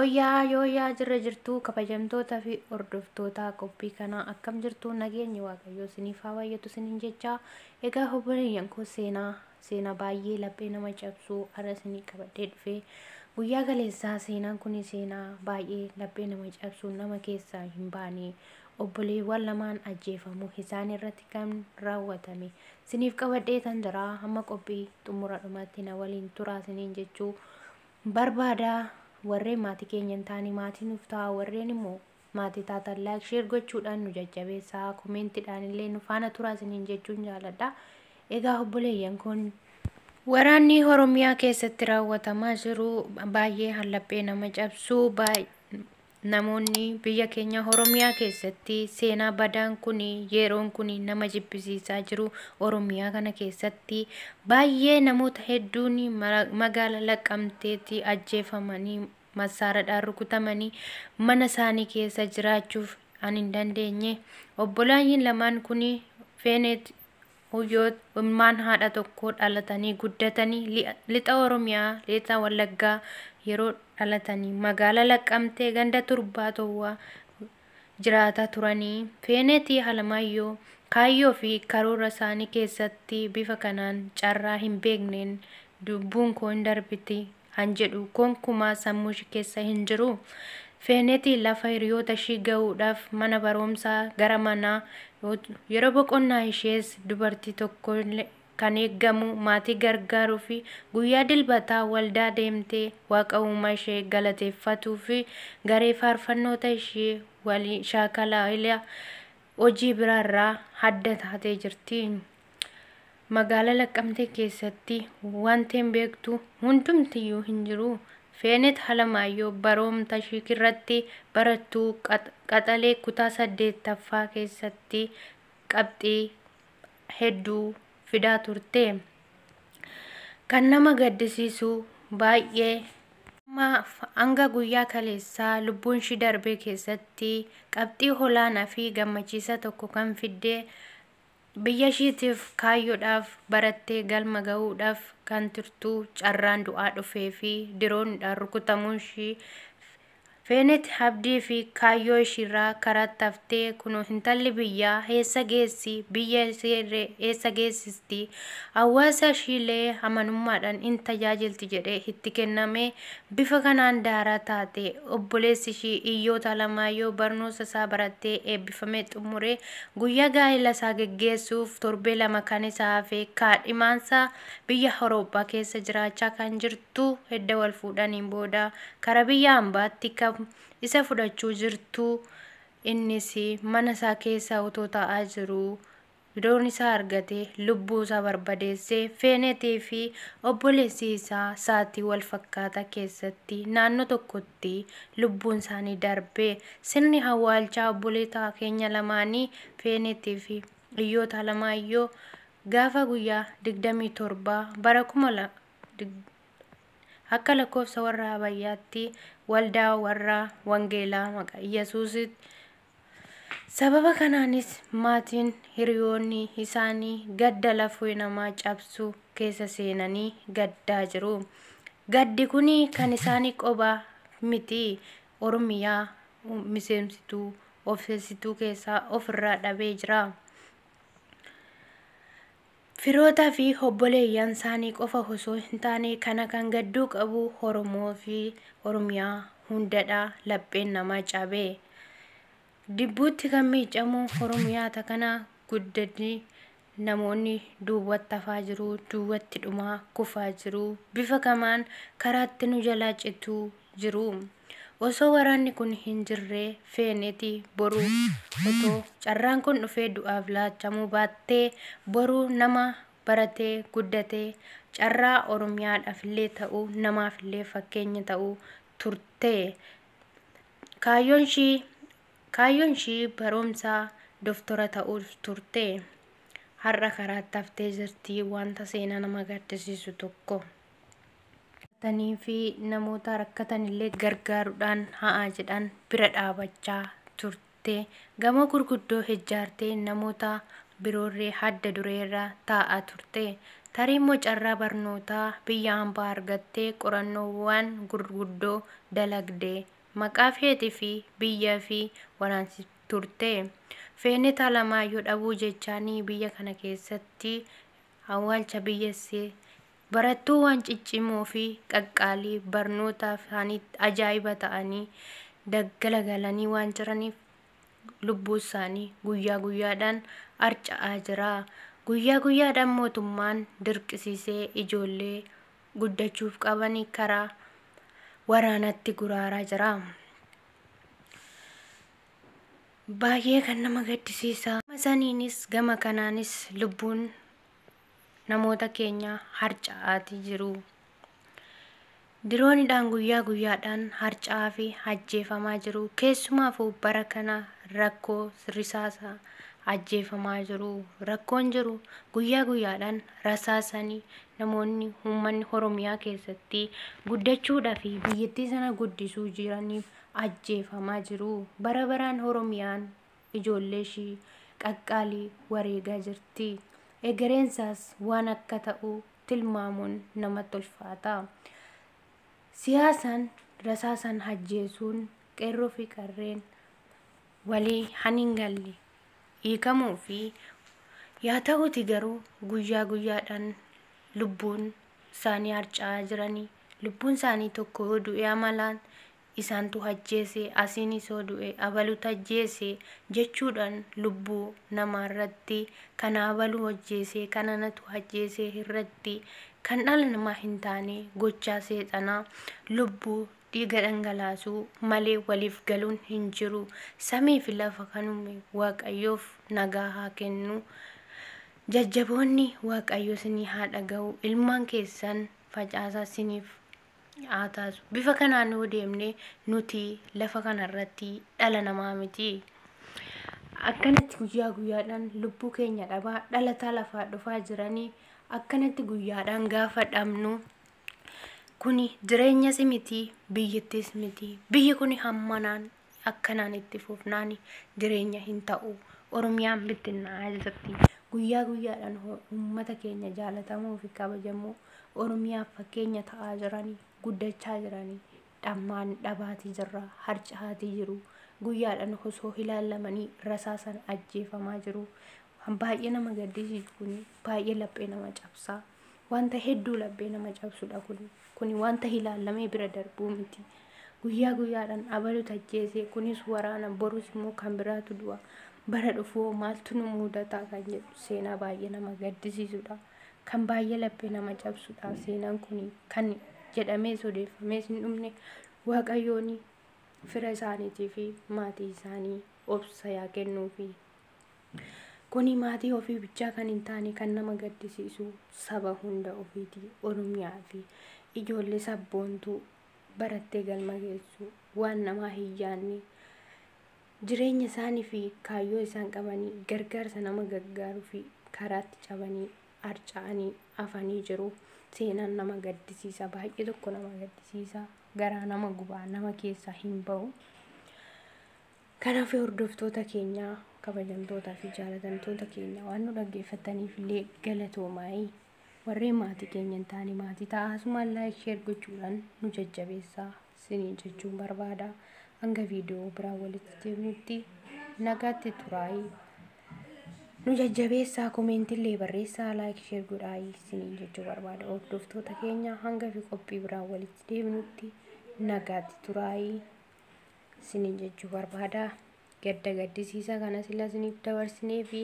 Yooyyaa yooyyaa jirra jirtuu kabajamtoota fi hordoftoota qophii kanaa, akkam jirtu? Nageenyi Waaqayyoo isiniif haa baay'atu isiniin jechaa, egaa obboleeyyan koo, seenaa baay'ee laphee nama cabsuu har'a isinii qabadhee dhufee guyyaa kaleessaa. Seenaan kun seenaa baay'ee laphee nama cabsuu, nama keessaa hin baane, obboleewwan lamaan ajjeefamuu isaan irratti kan raawwatame isiniif qabadhee tan jira. Hamma qophii xumura dhumaatti na waliin turaa isiniin jechuu barbaada. Warreen maatii keenya hin taane maatii nuuf ta'a, warreen immoo maatii taatan like, share gochuudhaan nu jajjabeessaa, komeentiidhaan illee nu faana turaa isiniin jechuun jaaladha. Egaa obboleeyyan kun, waraanni Oromiyaa keessatti raawwatamaa jiru baay'ee hallaphee nama cabsuu. Namoonni biyya keenya Oromiyaa keessatti seenaa badaan kun yeroon kun nama jibbisiisaa jiru. Oromiyaa kana keessatti baay'ee namoota hedduun magaala Laqqamteetti ajjeefamanii, massaaradhaan rukutamanii, mana isaanii keessa jiraachuuf an hin dandeenye. Obbolaan lamaan kun, Feeneet Huyyoo, ilmaan haadha tokko dhalatanii guddatanii lixa Oromiyaa, lixa Wallaggaa yeroo dhalatanii magaalaa Laqqamtee ganda Turbaa Towwaa jiraataa turanii. Feeneetii Alamaayyoo kaayyoo fi karoora isaanii keessatti bifa kanaan carraa hin beekneen lubbuun koo hin darbiti han jedhu gonkumaa sammuu ishee keessa hin jiru. Feeneetii lafa hiriyoota ishii ga'uudhaaf mana barumsaa gara manaa, yeroo boqonnaa ishees dubartii tokko kan eeggamu maatii gargaaruu fi guyyaa Dilbataa waldaa deemtee Waaqa uumaa ishee galateeffatuu fi garee faarfannoota ishee waliin shaakalaa hojii biraarraa adda taatee jirti. Magaalaa Laqqamtee keessatti wanti hin beektu hundumtiyyuu hin jiru. Feenet Alamaayyoo barumsa ishii irratti barattuu qaxalee, kutaa 8ffaa keessatti qabxii hedduu fidaa turte. Kan nama gaddisiisu baay'ee hanga guyyaa kaleessaa lubbuun ishii darbee keessatti qabxii olaanaa fi gammachiisa tokko kan fidde, biyya ishiitiif kaayyoodhaaf barattee galma ga'uudhaaf kan turtu, carraan du'aa dhufee fi diroonidhaan rukutamuun ishii Feenet abdii fi kaayyoo ishiirraa karaatti haftee. Kunoo intalli biyyaa eessa geessi, biyya ishee eessa geessisti, hawaasa ishiilee amanummaadhaan in tajaajilti jedhee itti kenname bifa kanaan daaraa taate. Obboleessi ishii Iyyoota Alamaayyoo barnoota isaa barattee eebbifamee xumuree guyyaa gaa'ela isaa geggeessuuf torbee 2 kan isa hafe, kaadhimaansaa biyya Awurooppaa keessa jiraachaa kan jirtu, edda wal fuudhaniin booda kara biyya hambaatti kan isa fudhachuu jirtu, innis mana isaa keessa otoo taa'aa jiru bidoon isaa argatee lubbuu isaa barbadeessee. Feenetii fi obboleessi isaa sa'aatii wal fakkaataa keessatti naannoo tokkotti lubbuun isaanii darbee. Sirni awwaalchaa obboleessa keenya lamaanii, Feenetii fi Iyyoota Alamaayyoo, gaafa guyyaa 27 bara 2000 akka lakkoofsa warra Habayyaatti waldaa warra Wangeelaa Maqaa Iyyasuusitti. Sababa kanaanis maatiin, hiriyoonni isaanii gadda lafee namaa cabsu keessa seenanii gaddaa jiru. Gaddi kun kan isaanii qoba miti. Oromiyaa miseemsituu ofeessituu keessaa ofirraa dhabee jira. Firootaa fi obboleeyyan isaanii qofa osoo hin taane, kana kan gadduu qabu Oromoo fi Oromiyaa hundadha. Lapheen namaa cabee. Dibbuutti kan miicamu Oromiyaata kana guddinni namoonni duubatti hafaa jiru, duubatti dhumaa kufaa jiru, bifa kamaan karaatti nu jalaa cituu jiru. Osoo waraanni kun hin jirre, Feeneti boru otoo carraan kun dhufee du'aaf laachamuu baattee, boruu nama baratee guddatee carraa Oromiyaadhaaf illee ta'u, namaaf illee fakkeenya ta'u turte. Kaayyoon ishii barumsa doktora ta'uuf turte. Har'a karaatti haftee jirti, wanta seenaa nama gaddisiisu tokko. Fi namoota rakkatan illee gargaaruudhaan haa jedhan bira dhaabachaa turte. Gamoo gurguddoo ijaartee namoota biroorree adda dureerra taa'aa turte. Tarii immoo carraa barnootaa biyya hambaa argattee qorannoowwan gurguddoo dalagdee maqaa feetii fi biyya fi waraansi turte. Feenet Alamaayyoo dhabuu jechaanii biyya kana keessatti awwaalcha biyyessee barattuuwwan ciccimoo fi qaqqaalii barnoota isaaniitti ajaa'iba ta'anii daggala galanii waan jiraniif lubbuu isaanii guyyaa guyyaadhaan harca'aa jira. Guyyaa guyyaadhaan mootummaan dirqisiisee ijoollee guddachuuf qabanii karaa waraanatti guraaraa jira. Baay'ee kan nama gaddisiisa. Gama saniinis gama kanaanis lubbuun namoota keenya harca'aatii jiru. Diroonidhaan guyyaa guyyaadhaan harca'aa fi ajjeefamaa jiru. Keessumaafuu bara kana rakkoo risaasa ajjeefamaa jiru. Rakkoon jiru guyyaa guyyaadhaan rasaasanii namoonni uummanni Oromiyaa keessatti guddachuudhaa fi biyyattii sana guddisuu jiraniif ajjeefamaa jiru. Bara baraan Oromiyaan ijoollee ishii qaqqaalii wareegaa jirti. Egereensaas waan akka ta'u tilmaamuun namatti ulfaata. Siyaasaan rasaasaan ajjeesuun qeerroo fi qarreen walii hin galle hiikamuu fi yaa ta'uti garuu guyyaa guyyaadhaan lubbuun isaanii harca'aa jiranii lubbuun isaanii tokko yoo du'e amalaan isaantu ajjeese asiinis yoo du'e abalutu ajjeese jechuudhaan lubbuu namaa irratti kan abaluu ajjeese kan anatu ajjeese irratti kan dhala namaa hin taane gochaa seexanaa lubbuu dhiiga dhangalaasuu malee waliif galuun hin jiru. Samii fi lafa kan uume Waaqayyoof nagaa haa kennu. Jajjaboonni Waaqayyo isinii haa dhaga'u. Ilmaan keessan facaasaa isiniif haa taasisu. Bifa kanaan yoo deemne nuti lafa kanarratti dhala namaa miti. Akkanatti guyyaa guyyaadhaan lubbuu keenya dhabaa dhalataa lafaa dhufaa jiranii akkanatti guyyaadhaan gaafa dhabnu kuni jireenyas miti biyyattis miti. Biyyi kuni hammanaan akkanaan itti fufnaan jireenya hin ta'u. Oromiyaan bittinnaa'aa jirti. Guyyaa guyyaadhaan uummata keenya jaalatamuu fi kabajamoo Oromiyaaf fakkeenya ta'aa jiranii guddachaa jiranii dhammaan dhabaatii jirra harca'aatii jiru. Guyyaadhaan osoo ilaalamanii rasaasan ajjeefamaa jiru. Waan baay'ee nama gaddisiisu kuni baay'ee laphee nama cabsaa. Wanta hedduu laphee nama cabsudha kuni. Kuni wanta ilaalamee bira darbuu miti. Guyyaa guyyaadhaan abalutu ajjeese kunis waraana borus immoo kan biraatu du'a. Bara dhufuu maaltu nu mudataa kan jedhu seenaa baay'ee nama gaddisiisudha. Kan baay'ee laphee nama cabsudha seenaan kuni kan jedhamees odeeffamees hin dhumne Waaqayyoon fira isaaniitii fi maatii isaanii obsa yaa kennuufi. Kuni maatii ofii bichaa kan hin taane kan nama gaddisiisu saba hunda ofiiti Oromiyaa fi ijoollee sabboontuu barattee galma geessu waan namaa hin yaadne jireenya isaanii fi kaayyoo isaan qabanii gargaarsa nama gargaaruu fi karaatti cabanii harca'anii hafanii jiru. Seenaan nama gaddisiisa baay'ee tokko nama gaddisiisa garaa nama gubaa nama keessaa hin ba'u. Kanaaf hordoftoota keenyaa kabajamtootaa fi jaalatamtoota keenya waan nu dhaggeeffataniif illee galatoomaayii. Warreen maatii keenya hin taane maatii ta'aa asumaan like share gochuudhaan nu jajjabeessaa isiniin jechuun barbaada. Hanga viidiyoo biraan walitti deebinutti nagaatti turaayii. Nu jajjabeessaa koomentiillee barreessaa like share godhaayii isiniin jechuu barbaada. Hordoftoota keenya hanga fi qophii biraan walitti deebinutti nagaatti turaayii isiniin jechuu barbaada. Gadda gaddisiisa kana sila isiniif dabarsinee fi